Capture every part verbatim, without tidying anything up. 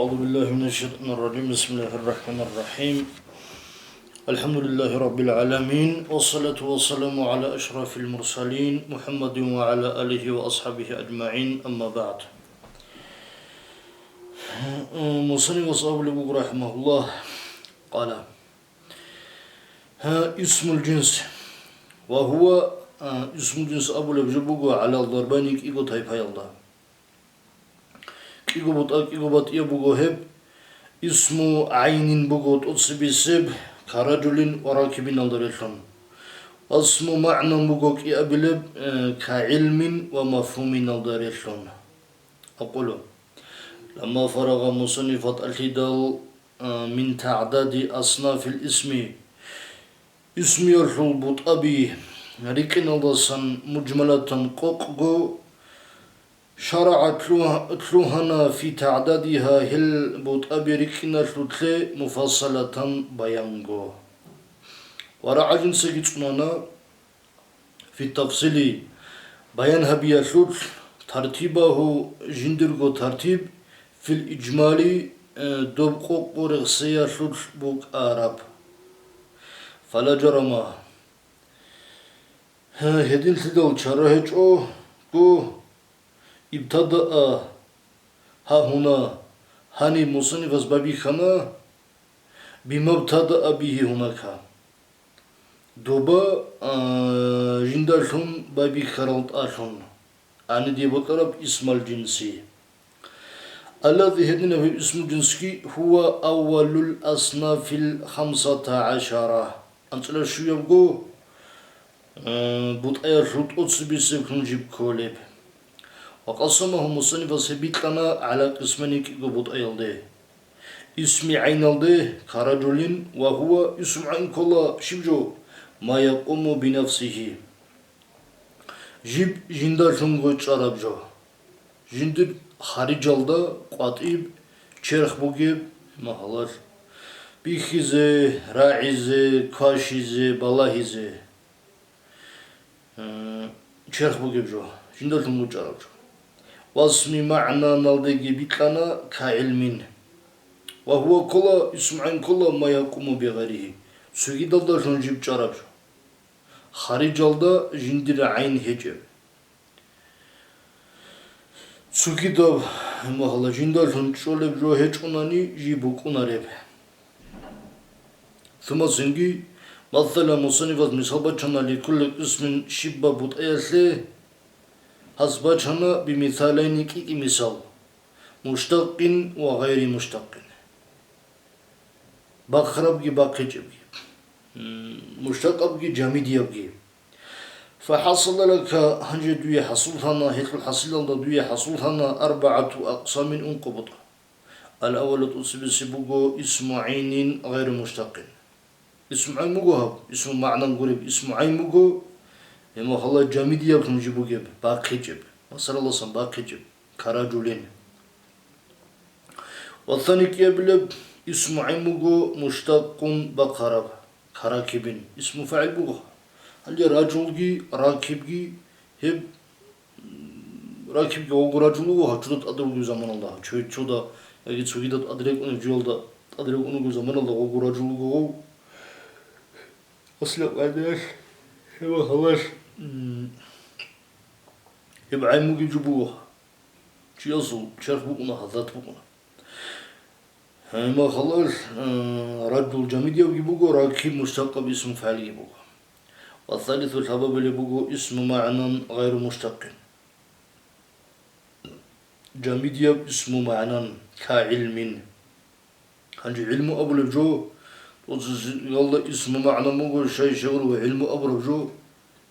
أعوذ بالله من الشيطان الرجيم. بسم الله الرحمن الرحيم. الحمد لله رب العالمين، والصلاة والسلام على أشرف المرسلين محمد وعلى آله وأصحابه أجمعين. أما بعد. Мусаннифас абулеб буго, рахимахуллагь, къала: Гьа, исмул жинс. Ва гьува, а, исмул жинс абулеб жо буго гӀалал дарбайни кӀиго тайпаялда. КӀиго бутӀа, кӀиго батӀияб буго гьеб. Исму гӀайнин буго тӀоцебесеб, караджулин ва ракибиналда релълъун. Ва исму магӀнан буго кӀиабилеб, э, кагӀилмин ва мафгьуминалда релълъун. Акъулу. Ламма фарагъа мусанниф батӀалъидал, а, мин тагӀдади аснафил исми, исмиялъул бутӀаби рикӀкӀиналдасан мужмалатан къокъго, шарагӀа лъугь-, лъугьана фи тагӀдадиха, гьел бутӀаби рикӀкӀиналъулъе муфассалатан баянго. Ва рагӀа жинсаги цӀунана, фи тафсили, баян гьабиялъулъ, тартибагьу, жиндирго тартиб, фил ижмали, э, доб къокъго рехсеялъулъ букӀараб. Фала жарама. Гьединлъидал чара гьечӀо, гу, ибтадаа гьа гьуна, гьаниб мусаннифас байбихьана, бимабтадаа бигьи гьунака. Доба, а, жиндалъун байбихьарал тӀалъун, гьаниб бокьараб исмал жинси. Аллади гьединаб гьеб исмул жинсги гьува аввалул аснафил хамсата гӀашара, анцӀила щуябго, а, бутӀаялъул тӀоцебесеблъун жиб кколеб. Ва къасамагьу мусаннифас гьеб бикьана гӀала къисмани кӀиго бутӀаялде. Исми гӀайналде караджулин ва гьува исму гӀайн ккола щиб жо, ма якъуму бинафсигьи. Жиб жиндалъун гъочӀараб жо. Жиндир хариджалда къватӀиб, черх бугеб, магьалал, бихьизе, рагӀизе, квашизе, балагьизе. Э, черх бугеб жо, жиндалъун гъочӀараб жо. Васми магӀнаналдеги бикьана ка гӀилмин. Ва гьува ккола, исму гӀайн ккола, ма якъуму бигъайригьи, цогидалдалъун жиб чӀараб жо. Хариджалда жиндир гӀайн гьечӀеб. Цогидаб магьала жиндалъун чӀолеб жо гьечӀунани жиб букӀунареб. Сумма цинги, масала, мусаннифас мисал бачана ликулли къисмин щибаб бутӀаялъе, гьас бачана бимисалайни кӀи-кӀи мисал, муштакъин ва гъайри муштакъин. Бахъарабги бахъичӀебги, м, муштакъабги жамидиябги. ФахӀасала лака, гьанже дуе хӀасуллъана, гьелъул хӀасилалда дуе хӀасуллъана арбагӀату акъсамин, ункъо бутӀа. Ал-аввалу тӀоцебесеб буго исму гӀайнин гъайру муштакъин. Исму гӀайн буго гьаб, исму магӀнан гуреб, исму гӀайн буго, гьеб махала жамидияб жинжи бугеб, бахъичӀеб, масалаласан бахъичӀеб, караджулин. Ва цани кӀиабилеб исму гӀайн буго муштакъун бахъараб, каракибин, исму фагӀил буго. Гьале раджулги, ракибги, гьеб Ракибги гъогу раджул вуго гьачуда тӀад ругев заманалда, гьачо-гьачуда яги цогидаб тӀад рекӀунев жуялда тӀад рекӀун вугев заманалда гъогу раджул вуго гъов. Аслаб гӀадалъ, гьев гьалалъ, м, гьеб гӀайн бугев жо буго. Чиясул черх букӀуна, гьадат букӀуна. Гьайма халал, э, раджул жамидиябги буго, ракиб муштакъаб исму фагӀилги буго. Ва салису лъабабилеб буго исму магӀнан гъайру муштакъин. Жамидияб исму магӀнан, ка гӀилмин. Гьанже гӀилму абулеб жо, тӀоцебесеб исму магӀнан буго, щай-щай гӀилму абураб жо,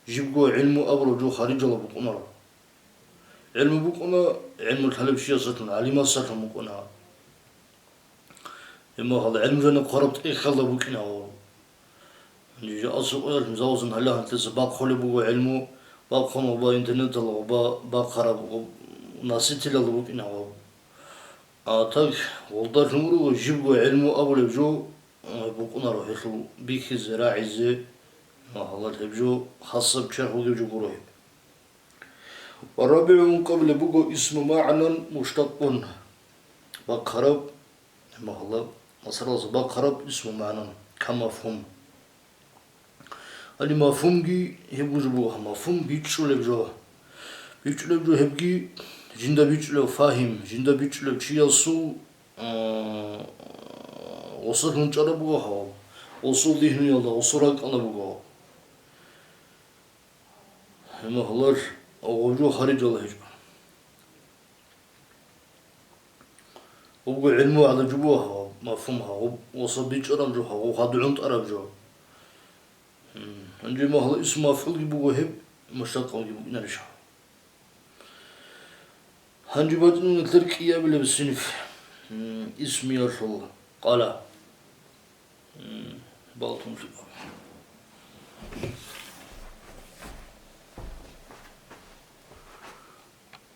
жибго гӀилму абураб жо харижалаб букӀунаро. ГӀилму букӀуна, гӀилму лъалеб чиясалъун, гӀалимасалъун букӀуна. Гьебмахалда гӀилму жаниб хъвараб тӀехьалда букӀина гьав. Жо асукъоялъ мисаллъун гьале гьантлъиса бахъулеб буго гӀилму, бахъун гъоба интернеталда гъоба бахъараб гъоб-, носителалда букӀина гьав. А так, гъолдалъун руго жибго гӀилму абулеб жо, а, букӀунаро гьелъул бихьизе, рагӀизе, гьалал гьеб жо хасаб черх бугеб жо гуро гьеб. Ва рабигӀун къабла буго исму магӀнан муштакъун, бахъараб Магьла, масалалъ, бахъараб исму магӀна, ка мафгьум. Гьаниб мафгьумги гьеб гужбу, мафгьум бичӀчӀулеб жо. БичӀчӀулеб жо гьебги жинда бичӀчӀулев фагьим, жинда бичӀчӀулев чиясул, а, гъосулъ гьунчӀараб буго гьав, гъосул дигьнуялда, гъосул ракӀалда буго гьав. Гьеб магьлар гъоб жо харижала гьечӀо. Гъобго гӀилму гӀадаб жо буго гьав, мафгьум гьав, гъоб гъосул бичӀчӀараб жо гьав, гъоб хадур гьунтӀараб жо. Гьанже магьла исму мафгӀулги буго гьеб, муштакъалги букӀинарищ гьав? Гьанже бачӀунеб нилъер кӀиабилеб синиф, м, исмиялъул къала. М, балтун лъугьа.